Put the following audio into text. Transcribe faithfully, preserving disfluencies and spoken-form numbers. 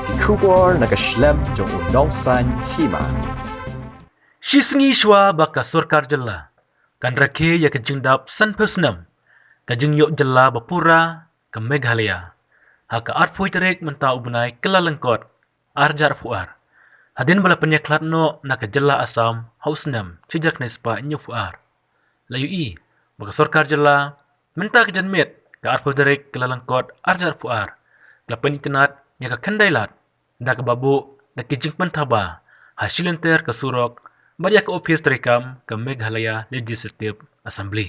Ki khubor na ka shlem jong u nongsan hima. Shi sngi shuwa ba ka sorkar jylla kan rakhe ïa ka jingdap san phew snem ka jingïoh jylla ba pura ka Meghalaya, ha ka arphew tarik mynta u bnai Kyllalyngkot, ar hajar arphew ar, hadien ba la pynïakhlad noh na ka jylla Assam ha u snem shi hajar khyndai spah hynñiewphew ar. La ïohi ba ka sorkar jylla mynta ka janmiet, ka arphew tarik Kyllalyngkot ar hajar arphew ar, ka la pynitynnad ïa ka khyndai lad da kaba buh da ki jingpynthaba ha shilynter ka surok bad ïa ka ophis treikam ka Meghalaya Legislative Assembly.